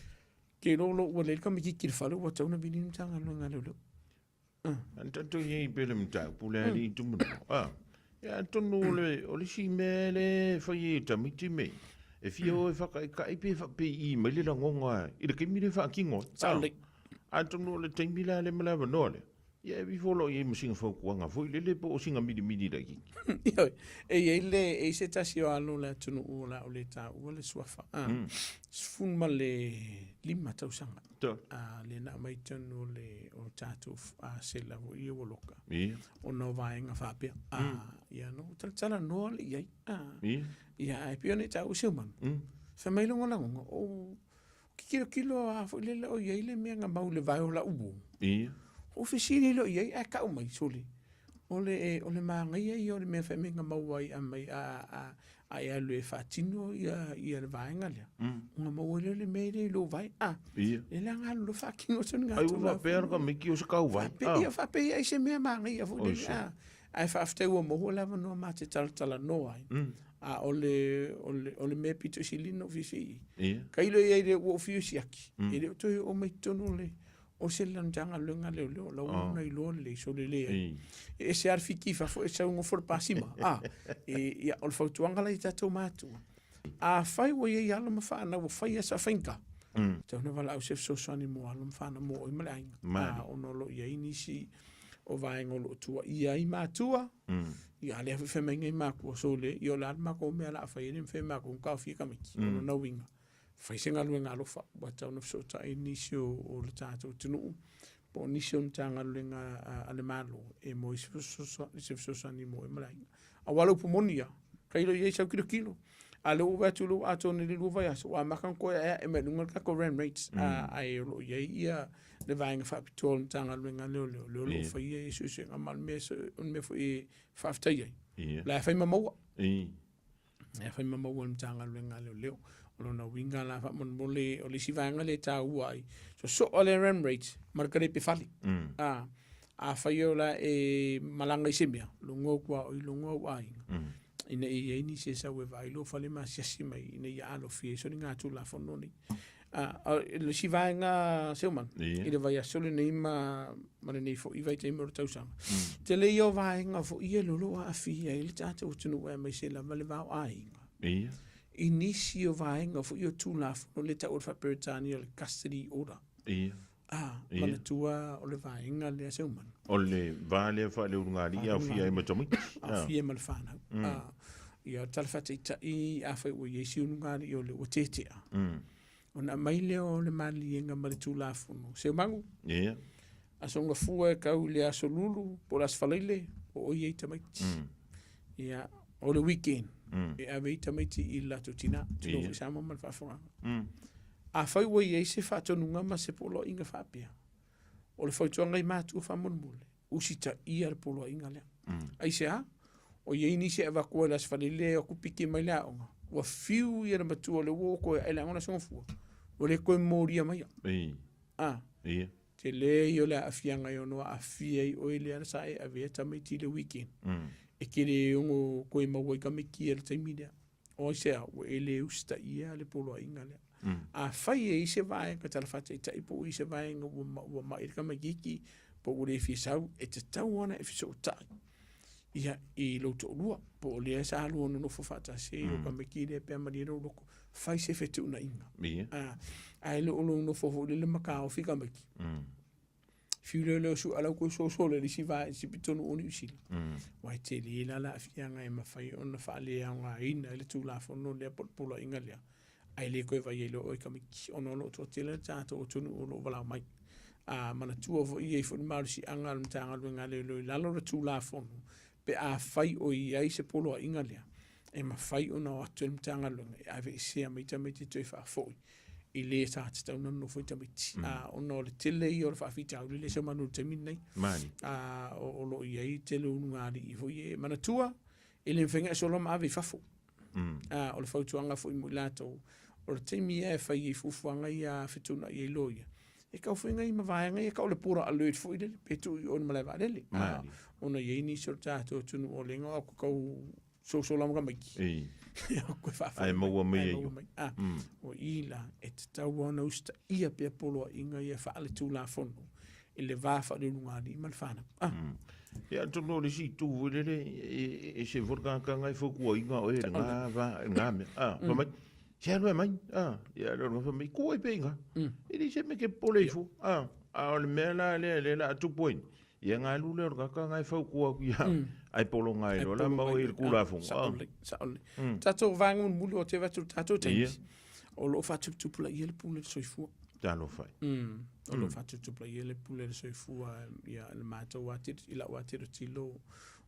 [SPEAKER 2] Ke iloa o lo ua leai le tamaititi i le fale ua tatau ona vili le Matagaluega a Leoleo.
[SPEAKER 1] Ana tatou i ai pea le mataupu le alii Tumanoa, a, ia atonu o le, o le isi mea lea e fai ai e tamaiti mei, e fia o e faataitai pe faapei mai le lagona i le taimi lea e faatino ai.
[SPEAKER 2] Sao lelei.
[SPEAKER 1] Atonu o le taimi la lea ma le avanoa lea. Ia e ifo loa i ai ma sina fautuaga foi lele po o sina milimili laitiiti.
[SPEAKER 2] Ioe, e i ai le, e i ai se tasi o alo o le atunuu o le a ou le taua le suafa, a, 15 tausaga. A, lea na aumai i totonu o le, o le tatou sela foi ia ua loka.
[SPEAKER 1] Ia.
[SPEAKER 2] Ona o vaega faapea. A, ia na ou talatalanoa lea i ai. A, ia ae pei ona e taua Seumanu. Fai mai lona lagona, o te tilotilo lava foi lele o i ai le mea na mau i le vae o lau uo.
[SPEAKER 1] Ia.
[SPEAKER 2] Ou fesili loa i ai ae tau mai, sole, o le, o le manaia ia o le mea fai mai na maua ai aumai a, a, a e alu e faatino ia, ia le vaega lea, ona maua ai lea o le mea lea i lou vae. A,
[SPEAKER 1] Ia.
[SPEAKER 2] lea la na alu loa faatino atu ni
[SPEAKER 1] Ai ua faapea la tamaiti o se tauvae.
[SPEAKER 2] Faapea, ia faapea ia ai se mea manaia foi lele. A, ae faafetai ua maua le avanoa ma te talatalanoa ai. A o le, o le, o le mea pito sili ona ou fiafia i ai.
[SPEAKER 1] Ia.
[SPEAKER 2] Tailo i ai ua ou fiu e siaki, e le o toe oo mai totonu o le, o se la Matagaluega a Leoleo, la ua ona iloa lelei, sole leai. E ese lava le fiki i fafo, e sau nofo le pasima. A, e, ia, o le fautuaga la i tatou matua, afai ua i ai alo ma fanau ua fai lava sa faigata, tatau ona valaau se fesoasoani mo alo ma fanau mo oe ma le aiga. A, ona o lo o i ai nisi o vaega o lo o tuuaia ai matua, ia a lea foi fai mai nei matua, sole, ia o le a le matou mea o le a fai, e le mafai e matou ona taofia tamaiti. O lona uiga, fai se galuega alofa, ua tatau ona fesootai nisi o le tatou atunuu po o nisi o Matagaluega a le Malo e maua ai se fesoasoani mo oe ma le aiga. Aua o le upu moni lava, tailo i ai sau tilotilo, a o lea ua ou vaai atu o lea ua atoa nei le 2 vaiaso, ua amata ona toe aeae mai i luga le tatou rent rates, ae o lo o i ai ia le vaega faapitoa o le Matagaluega a Leoleo, lea o lo o faia ia suesuega, ma o le mea foi e faafetai ai, o la e fai ma maua. E fai ma maua e le Matagaluega a Leoleo. O lona uiga la faamolemole, o le isi vaega lea e taua ai, sosoo le rent rate ma le kalepe fale. A, afai o la e malaga i se mea, logo atu lava o i logo au aiga, ina ia i ai nisi e sau e vaai lou fale ma asiasi mai ina ia alofia ai soligatulafono nei. A, o le isi vaega Seumanu, i le vaiaso lenei ma, ma lenei foi vaitaimi o le tausaga, tele ia o vaega foi ia o lo o aafia ai le tatou atunuu aemaise lava le va o aiga. I nisi o vaega foi o Tulafono lea e tau o le faa-Peretania o le Custody Order. A, manatua o le vaega lea Seumanu.
[SPEAKER 1] O le va lea faaleulugalii e aofia ai ma tamaiti.
[SPEAKER 2] Aofia ai ma le fanau. A, ia, o le tala faataitai, afai ua i ai si ulugalii o lea ua tetea, ona aumai lea o le maliega ma le Tulafono. Seumanu, Aso Gafua e tau i le Aso Lulu po o le Aso Faraile, o oi ai tamaiti. Ia, o le weekend, e ave ai tamaiti i le latou tina, tulou foi Samoa ma le faafofogaaga. Afai ua i ai se faatonuga ma se poloaiga faapea, o le fautuaga i matua faamolemole, usitaia le poloaiga lea. Aisea? O i ai nisi e avatu ai le Aso Faraile e o atu piki mai le aoga, ua fiu ia le matua o lea ua o toe ae le aoga le Aso Gafua, ua le toe molia maia. A. Tele ia o le aafiaga e ono aafia ai oe lea sa e avea tamaiti i le weekend. E te le ono toe maua ai tamaiti i le taimi lea. O aisea, ua e le usitaia le poloaiga lea. Afai e i ai se vaega tala faataitai po o i ai se vaega ua mai le tamaitiiti po ua le fia sau, e tatau ona e fesootai ia i lou toalua po o lea sa lua nonofo faatasi ai o tamaiti lea pe a malie lou loto, fai se fetuunaiga. Ae le o lou nofo foi lele ma taofi tamaiti. Fiu lea lea o sue alau toe soso le isi vae isi pitonu o Niu Sila. Aua e tele la le aafiaga e mafai ona faaleaogaina ai le Tulafono lea po o le poloaiga lea, ae le toe vaai ai loa oe tamaiti ona o lo o toatele le tatou atunuu o lo o valaau mai. A manatua foi e i ai foi le malosiaga a le Matagaluega a Leoleo i lalo o le Tulafono pe afai o i ai se poloaiga lea, e mafai ona o atu e le Matagaluega e aveesea mai tamaiti e toe faafoi i le sa tatau ona nonofo ai tamaiti. Ona o le tele ia o le faafitauli lea e sau manu i le taimi lenei. O lo o i ai tele o ulugalii foi e manatua, e le mafai ona e sola ma ave i fafo. O le fautuaga foi mo i latou, o le taimi lava e fai ai fuafuaga ia fetuunai ai loia, e tau foi nai ma vaega ia tau o le border alert foi lele, pe tuu i o i le malae vaalele. Ona e i ai nisi o le tatou atunuu o lea na o atu tau soso lava tamaiti.
[SPEAKER 1] Ae maua mai ai.
[SPEAKER 2] O i la, e tatau lava ona usitaia pea poloaiga ia faale-Tulafono i le va faaleulugalii ma le fanau.
[SPEAKER 1] Ia, atonu o le isi itu foi lele, e ese foi le tagata na e fautuaina oe i lena va, i lena mea. Fai mai, se alu e aumai, ia le fai mai, tuu ai pea i ina. E leai se mea e te popole ai fua. A o le mea la lea o lea o le a tupu ai nei, Ia nga alu lea o le tagata nga e fautua atu ia oe, ae pologa ai loa la ma oe i le Tulafono.
[SPEAKER 2] Sao lelei, sao lelei. Tatou vaega mulimuli o te avatu i le tatou taimi, o lo o faatuputupulaia le pule o le soifua.
[SPEAKER 1] Talofa e.
[SPEAKER 2] O lo o faatuputupulaia le pule o le soifua ia le matou lava i lau lava tilotilo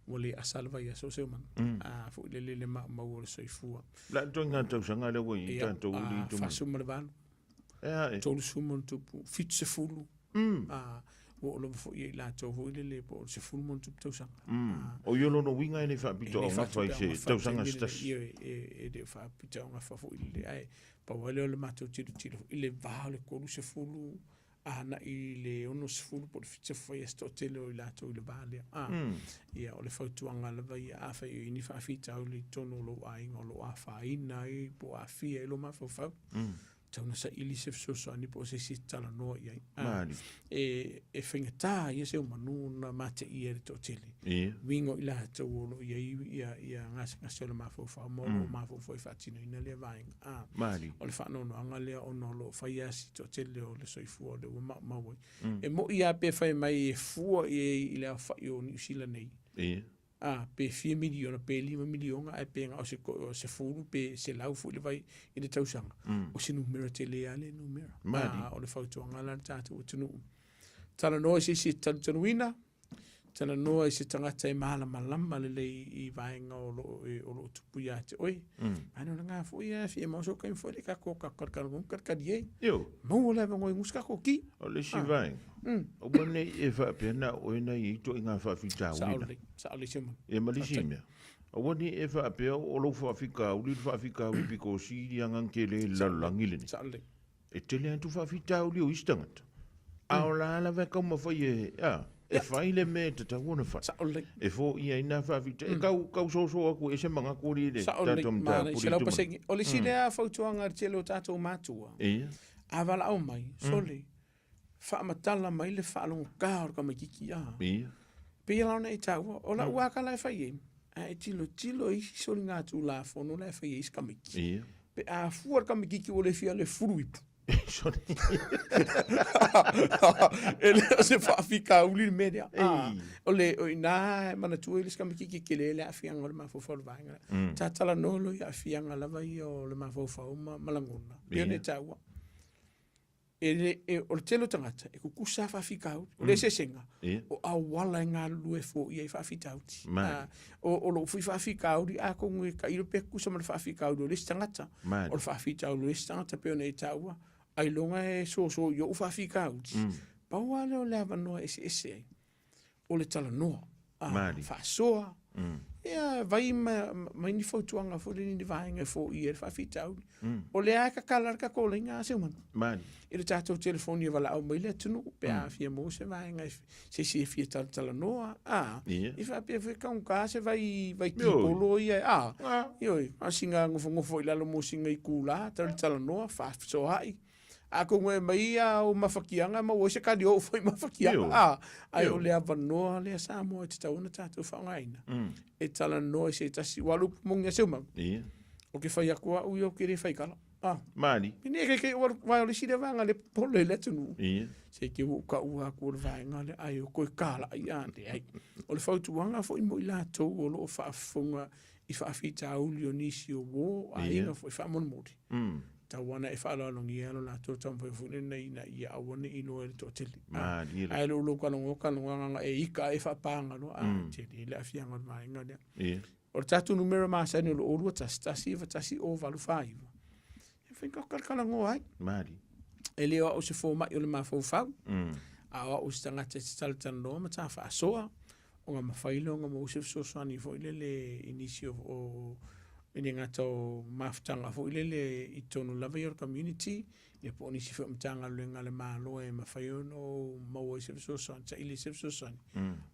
[SPEAKER 2] ua le asa le vaiaso o Seumanu. A foi lele le maumau o le soifua.
[SPEAKER 1] O le a le ituaiga tausaga lea ua i ai tatou alii
[SPEAKER 2] tumau? 48.
[SPEAKER 1] E a e?
[SPEAKER 2] 30 ma ona tupu, 70. A, ua oo lava foi ia i latou foi lele po o le 10 ma ona tupu tausaga.
[SPEAKER 1] O ia lona uiga e le faapitoaugafa i se tausaga se tasi.
[SPEAKER 2] Ioe, e le o faapitoaugafa foi lele, ae pau lava lea o le matou tilotilo foi i le va o le 30 agai i le 60 po o le 70 ia se toatele o i latou i le va lea. A, ia, o le fautuaga lava ia, afai o i ai ni faafitauli i totonu o lou aiga o lo o afaina ai po o aafia ai lou mafaufau, Tatau ona saili se fesoasoani po o se isi e talanoa i ai.
[SPEAKER 1] Maali.
[SPEAKER 2] E, e faigata ia seumanu ona mateia e le toatele.
[SPEAKER 1] Ia.
[SPEAKER 2] Uiga o i latou o lo o i ai ia, ia gasegase o le mafaufau ma o lo o mafaufau e faatinoina lea vaega. A,
[SPEAKER 1] Maali.
[SPEAKER 2] o le faanoanoaga lea ona o lo o fai lava si toatele o le soifua o lea ua maumau ai. E moni lava pe fai mai e fua i ai i le aofai o Niu Sila nei,
[SPEAKER 1] Ia.
[SPEAKER 2] A, pe fia miliona, pe 5 miliona, ae pe na o se 10 pe 100 foi le vai i le tausaga, o se numera tele lava lea numera.
[SPEAKER 1] Malie.
[SPEAKER 2] A, o le fautuaga la i le tatou atunuu, talanoa i se isi e te talitonuina, talanoa i se tagata e malamalama lelei i vaega o lo o, o lo o tupu ia te oe. Ae o lena foi e fia maua sou taimi foi le tatou kalikali e.
[SPEAKER 1] Io.
[SPEAKER 2] Maua le avanoa e gusi tatou ki.
[SPEAKER 1] O le isi vaega, aua ne i e faapea na o oe na i ai ituaiga faafitauli la.
[SPEAKER 2] Sao lelei Simon.
[SPEAKER 1] Ia ma le isi mea, aua ne i e faapea o lou faafitauli le faafitauli pito sili lava ona tele i le lalolagi lenei.
[SPEAKER 2] Sao lelei.
[SPEAKER 1] E tele atu faafitauli o isi tagata, a o la lava e taumafai e, a, e fai le mea e tatau ona fai.
[SPEAKER 2] Sao lelei.
[SPEAKER 1] E foia ai nā faafitauli. E tau, tau soso atu e ese manatu alii i le
[SPEAKER 2] Sao lelei,
[SPEAKER 1] tatou
[SPEAKER 2] manaia,
[SPEAKER 1] mataupu
[SPEAKER 2] selau pasene. O le isi lea fautuaga a le tele o tatou matua,
[SPEAKER 1] Ia.
[SPEAKER 2] a valaau mai, sole, faamatala mai le faalogogā o le tamaitiiti, a.
[SPEAKER 1] Ia.
[SPEAKER 2] Pei la ona e taua, o lau lava tala e fai ai, a e tilotilo i isi soligatulafono la e fai ai isi tamaiti.
[SPEAKER 1] Ia.
[SPEAKER 2] Pe a fua le tamaitiiti ua le fia alu e fulu ipu. E le o se faafitauli le mea lea.
[SPEAKER 1] Ei.
[SPEAKER 2] O le, o i ina e manatua ai le isi tamaitiiti tele le aafiaga o le mafaufau o le vaega lea. Sa talanoa loa i aafiaga lava ia o le mafaufau ma lagona. Pei ona e taua. E le, e, o le tele o tagata, e tutusa lava faafitauli. O le eseesega, o auala e galulue foia ai faafitauli.
[SPEAKER 1] Malie.
[SPEAKER 2] O, o lou foi faafitauli, atonu e tailo pe tutusa ma le faafitauli o le isi tagata.
[SPEAKER 1] Malie.
[SPEAKER 2] O le faafitauli o le isi tagata pei ona e taua, ailoga e soso i ou faafitauli. Pau lava lea o le avanoa e eseese ai, o le talanoa,
[SPEAKER 1] Malie.
[SPEAKER 2] faasoa, ia vai ma, ma ni fautuaga foi lele i ni vaega e foia ai le faafitauli. O lea lava e tatala le tatou laina a Seumanu.
[SPEAKER 1] Malie.
[SPEAKER 2] I le tatou telefoni e valaau mai le atunuu pe a fia maua se vaega e se isi e fia talatalanoa, a,
[SPEAKER 1] Ia.
[SPEAKER 2] i faapea foi e taugata se vai, vai
[SPEAKER 1] Ioe.
[SPEAKER 2] tipolo ia, a,
[SPEAKER 1] Ah.
[SPEAKER 2] ioe, a sina nofonofo i lalo mo sina itula, talatalanoa, faafesoaai. Atonu e aumai ia ou mafatiaga e maua ai se tali o ou foi mafatiaga.
[SPEAKER 1] Ioe.
[SPEAKER 2] A, ae o
[SPEAKER 1] Ioe.
[SPEAKER 2] le avanoa lea Samoa e tatau ona tatou faaaogaina. E talanoa i se tasi, ua alu upu moni a Seumanu.
[SPEAKER 1] Ia.
[SPEAKER 2] Ou te fai atu au ia ou te le faitala. A.
[SPEAKER 1] Malie.
[SPEAKER 2] Pei e kei ua vai o le isi lea vaega lea popole ai le atunuu.
[SPEAKER 1] Ia.
[SPEAKER 2] Se te ua ou taua atu o le vaega lea ae o toe talai a leai. O le fautuaga foi mo i latou o lo o faafofoga i faafitauli o nisi o uo, aiga foi faamolemole. Tau ana e faaaloalogia lo latou taumafai foi lena ina ia aua ne i iloa e le toatele.
[SPEAKER 1] Malie le.
[SPEAKER 2] Ae lou lou talanoa talanoa na e ika ae faapaga loa, a tele le aafiaga o le vaega lea.
[SPEAKER 1] Ia.
[SPEAKER 2] O le tatou numera masani o le 0 2 1 1 9 1 0 8 4 9. E fai ka talanoa ai.
[SPEAKER 1] Malie.
[SPEAKER 2] E le o au se fomai o le mafaufau, a o au se tagata e te talatalanoa ma ta faasoa, ona mafai lea ona maua se fesoasoani foi lele i nisi o, o e le gata o mafutaga foi lele i totonu lava ia o le community, ia po o nisi foi o Matagaluega a le Malo e mafai ona ou maua ai se fesoasoani, saili ai se fesoasoani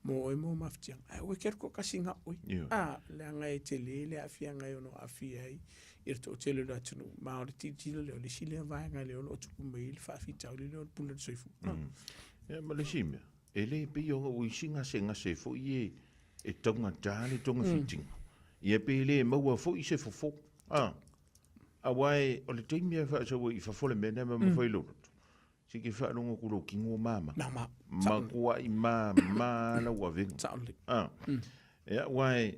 [SPEAKER 2] mo oe ma ou mafatiaga. Ae aua e te alu toatasi na oe. A, leaga e tele le aafiaga e ono aafia ai i le toatele o le atunuu. Ma o le tilotilo lea, o le isi lea vaega lea o lo o tupu mai ai le faafitauli lea o le pule o le soifua.
[SPEAKER 1] Ia ma le isi mea, e le pei ona ua i ai se gasegase foi e e taugata le togafitiga, ia pe le maua foi se fofo. A, aua e, o le taimi e faasau ai i fafo le mea lea ma mafai lou loto. Se ke faalogo atu i lou tino ua mama.
[SPEAKER 2] Mama. Sao lelei.
[SPEAKER 1] Matuai mama lau avega.
[SPEAKER 2] Sao lelei.
[SPEAKER 1] A. Ia, aua e,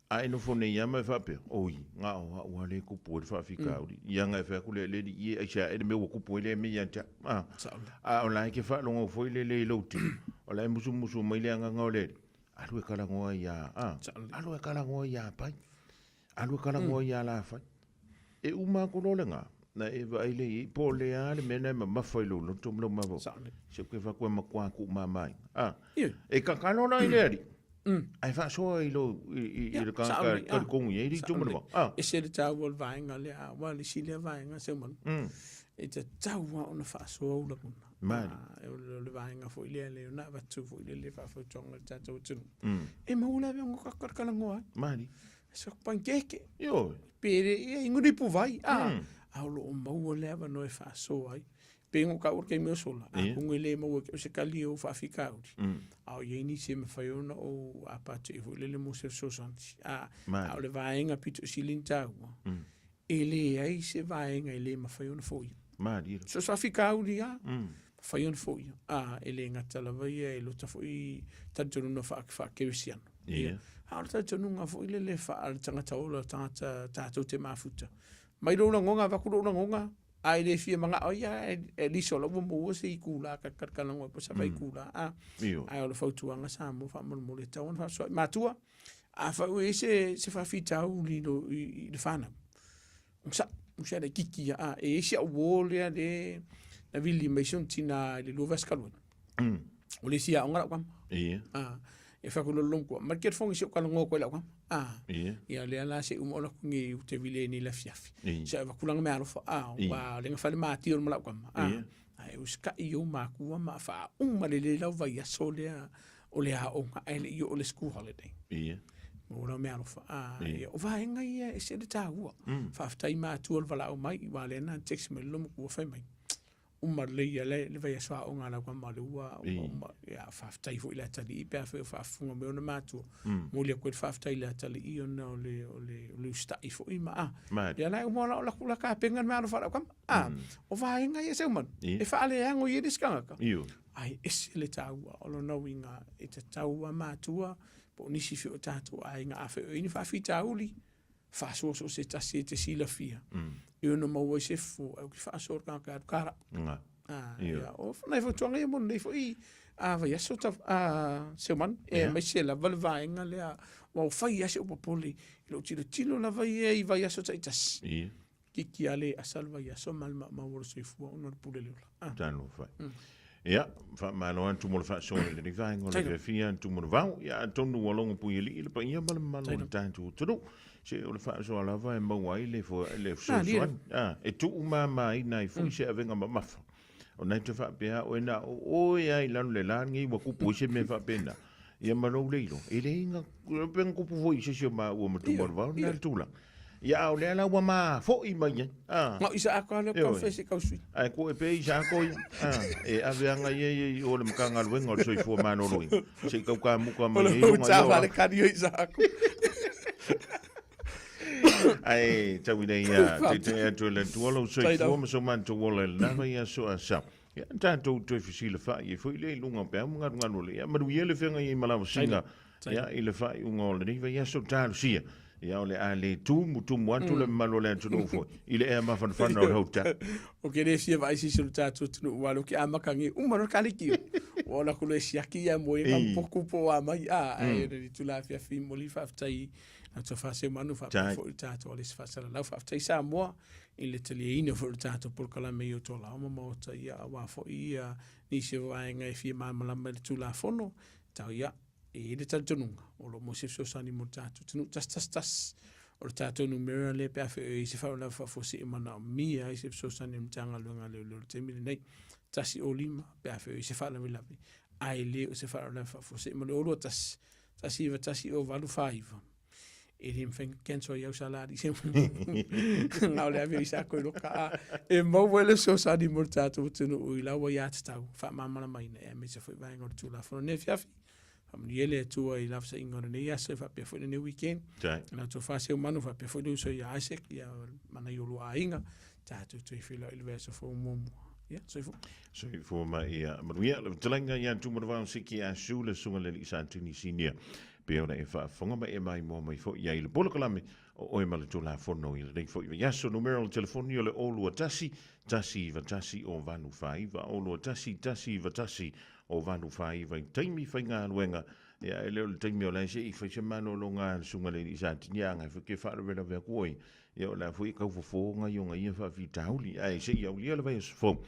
[SPEAKER 1] a e nofo nei lava ma e faapea, oi, na o au lava lea e tupu ai le faafitauli. Ia ona e fai atu lea, le alii e, aisea ea le mea ua tupu ai lea mea ia te au. A.
[SPEAKER 2] Sao lelei.
[SPEAKER 1] A o la e te faalogo foi lele i lou tino, o la e musumusu mai le agaga o le alii, alu e talanoa ia, a,
[SPEAKER 2] Sao lelei.
[SPEAKER 1] alu e talanoa ia Pai. Alu e talanoa ia Lafai. E uma atu loa lena, na e vaai lea i ai, po o le a le mea lena e mamafa i lou loto ma lou mafaufau. Se ou te fai atu e matua tuumamaina. A, e tatalo la i le Alii, ae faasoa i lou, i le tagata e talitonu i ai le itu ma le vao.
[SPEAKER 2] A. Ese le taua o le vaega lea, aua o le isi lea vaega Seumanu, e tatau lava ona faasoa ou lagona.
[SPEAKER 1] Malie.
[SPEAKER 2] O le vaega foi lea lea na avatu foi lele faafautuaga i le tatou atunuu. E maua le avega o talanoa ai.
[SPEAKER 1] Malie.
[SPEAKER 2] Se pankeke.
[SPEAKER 1] Ioe.
[SPEAKER 2] Pe le ia i nguri puvai. A, a o lo o maua le avanoa e faasoa ai. Pe ngo ka ur ke mea sola. A kungu le maua ke o se kali o faafikauli. A o iai nisi e mafai ona o apate i foi lele mo se fesoasoani. A, a o le vaega pito sili ona taua, e leai se vaega e le mafai ona foia.
[SPEAKER 1] Malie.
[SPEAKER 2] So se faafikauli lava, mafai ona foia. A, e le gata lava ia e lota foi talitonuga faa-kerisiano.
[SPEAKER 1] Ia.
[SPEAKER 2] A o le talitonuga foi lele faa-tagata ola, tagata tatou te mafuta. Mai lou lagona, avatu lou lagona, a e le fia manao ia, at least o la ua maua se itula talatalanoa ai po o se vaitula. A, ae o le fautuaga Samoa faamolemole e tatau ona faasoa. Matua, afai ua i ai se, se faafitauli i, i, i le fanau, onosai, onosai laitiiti ia, a, e i ai si au uo lea le na vili mai si ona tina i le 2 vaiaso talu ai. O le isi aoga lau tama.
[SPEAKER 1] Ia.
[SPEAKER 2] A, e fai atu loa le lomtua, mai le telefoni se i ou talanoa atu ai i lau tama. A,
[SPEAKER 1] Ia.
[SPEAKER 2] ia lea la se i uma ona atu nei ou te vili ai nei i le afiafi.
[SPEAKER 1] Ia.
[SPEAKER 2] Se i avatu lana meaalofa, a,
[SPEAKER 1] Ia.
[SPEAKER 2] aua o lea na fai le matia ma lau tama. A,
[SPEAKER 1] Ia.
[SPEAKER 2] ae usitai i ou matua ma faauma lelei lau vaiaso lea o le aoga ae le i oo i le school holiday.
[SPEAKER 1] Ia.
[SPEAKER 2] Maua lau meaalofa. A,
[SPEAKER 1] Ia.
[SPEAKER 2] ia, o vaega ia e ese le taua. Faafetai i matua o le valaau mai, aua o lea na text mai le lomtua fai mai, uma lelei ia le vaiaso aoga a lau tama lea ua uma. Ia, faafetai foi i le atalii pe afai o faafofoga mai ona matua. Momoli atu ai le faafetai i le atalii ona o le, o le, o le usitai foi ma a.
[SPEAKER 1] Malie.
[SPEAKER 2] Ia la e uma o lau la tapena le meaalofa a lau tama. A, o vaega ia Seumanu, e faaleago i ai le isi tagata.
[SPEAKER 1] Ioe.
[SPEAKER 2] Ae ese le taua o lona uiga e tatau a matua po o nisi foi o tatou aiga afai o i ai ni faafitauli, faasoa so o se tasi e te silafia, e ono maua ai se fofo, ae ou te faasoa i le tagata e alu kala.
[SPEAKER 1] Nga.
[SPEAKER 2] Ah,
[SPEAKER 1] Ioe.
[SPEAKER 2] ia, o nai fautuaga ia mo lenei foi a vaiaso ta, a Seumanu, e aemaise lava le vaega lea, ua fai lava si ou popole i lou tilotilo lava ia i vaiaso taitasi.
[SPEAKER 1] Ia.
[SPEAKER 2] Kiki a le asa le vaiaso ma le maumau o le soifua ona o le pule le ola. Ah.
[SPEAKER 1] Talofa. Ia, faamalo atu mo le faasoa i lenei vaega o le fiafia atu mo le vao. Ia, atonu ua logo puialii le paia ma le mamalu o le tatou atunuu. Se o le faasoa lava e maua ai le le fesoasoani. Ah, e tuumamaina ai foi se avega mamafa. Ona e te faapea oe na o oe lava i lalo i le la lenei ua tupu ai se mea faapena. Ia ma lou le iloa, e leai na, pe na tupu foi i se isi o maua ma Tumalevao lena le tulaga. Ia a o lea la ua mafo'i mai ai. A.
[SPEAKER 2] Na o Isaako lava lea o se kausui.
[SPEAKER 1] Ae koe pea Isaako ia. A, e ave aga ia ia i o le Matagaluega o le Soifua Maloloina. Se i taukamuka mai ai luga
[SPEAKER 2] i o. O le kani o Isaako.
[SPEAKER 1] Ae tau ina ia teteʻe atu e le Atua lou soifua ma so matou ola i lena vaiaso a sa. Ia tatou toe fesilafai ai foi lea i luga o peau ma galugalu o le ia. Manuia le feagai ai ma lavasiga ia i le faaiuga o lenei vaiaso talosia. Ia o le a le tumutumu atu le mamalu o le atunuu foi i le ea mafanafana o le hauta.
[SPEAKER 2] O ke le fia vaai se isi o le tatou atunuu aua o lea ou te amata nei uma loa le kaleki. Ua ola atu loa e siaki ia moe ma poku po o a mai a ae o le itula afiafi momoli faafetai lau Tofa Seumanu faapea foi le tatou Alisi Faasalalau. Faafetai Samoa i le taliaina foi o le tatou polokalame i outou laoa ma maota ia aua foi ia nisi o vaega e fia malamalama i le Tulafono. Tau ia, e i ai le talitonuga o lo o maua se fesoasoani mo le tatou atunuu. 111 o le tatou numera lea pe a fai o i ai se faalavelave faafuasei e manaomia ai se fesoasoani a le Matagaluega a Leoleo i le taimi lenei. 105 pe a fai o i ai se faalavelave ae le o se faalavelave faafuasei ma le 021 191 0 8 49 e le mafai ona cancel ai au salary se na o le ave i sa koe loka a e maua ai le fesoasoani mo le tatou atunuu i lau aiatatau faamalamalamaina aemaise foi vaega o le Tulafono nei afiafi. Faamanuia le Atua i lafasaiga o lenei aso e faapea foi lenei weekend. Lau tofa Seumanu faapea foi le uso ia Isaac ia ma nai o lua aiga tatou toe feiloai i le vaiaso fou muamua. Ia, soifua.
[SPEAKER 1] Soifua ma ia manuia. Le fetalaiga ia Tumanavao Siki Asu, le susuga i le alii Satini Sinia, pei ona e faafofoga ma e maimoa mai foi i ai i le polokalame o Oe ma le Tulafono i lenei foi vaiaso. Numera o le telefoni o le 021 191 089, 021 191 089 i taimi faigaluega. Ia, e le o le taimi o la e se i fai se malologa a le susuga i le alii Satini, a agai foi ke faalavelave atu oe. Ia, o le a foi e tau fofo gaioga ia faafitauli, ae se i aulia le vaiaso fou.